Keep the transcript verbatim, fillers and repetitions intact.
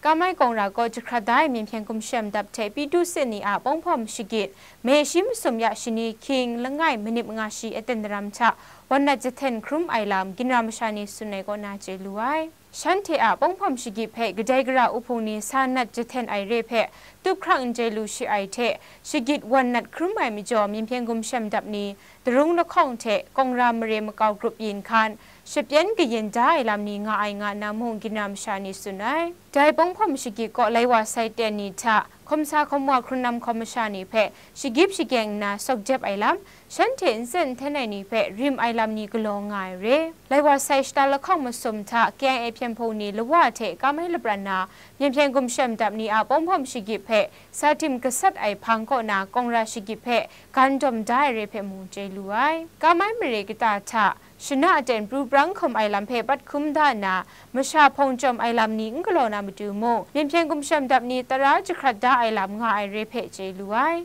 Kamai Kawng Ra kaw jahkrat da ai Myen Hpyen Gumshem Dap hte Pyi Du Sit ni a Ponghpawm Shagit, Mei shi masum ya shani hkying langai manip nga shi aten daram hta wan nat jahten hkarum ai lam ginra masha ni tsun ai kaw na chye lu ai. Shanhte a Ponghpawm Shagit hpe kadai gara uhpung ni sa nat jahten ai re hpe tup hkrang n chye lu shi ai hte, shagit wan nat hkarum ai majaw Myen Hpyen Gumshem Dap ni darung lahkawng hte kawng ra mare makau grup yin hkan, shapyan kayin da ai lam ni nga ai nga nna mung ginra masha ni tsun ai. Dai Ponghpawm Shagit kaw lai wa sai ten ni hta, hkawm sa hkawm wa hkrun lam hkawm masha ni hpe shagip shageng nna sawk jep ai lam, shanhte n tsen n hten ai ni hpe rim ai lam ni galaw nga ai re. Lai wa sai shata lahkawng masum hta K I A hpyen hpung ni lawa hte kamai lapran na, Myen Hpyen Gumshem Dap ni a Ponghpawm Shagit hpe sa tim gasat ai hpang kaw na kawng ra shagit hpe gan dawm da ai re hpe mung chye lu ai. Kamai mare kata hta shana aten pru prang hkum ai lam hpe bat hkum da nna, masha hpawng chyawm ai lam ni n galaw na matu mung, Myen Hpyen Gumshem Dap ni tara jahkrat da ai lam nga ai re hpe chye lu ai.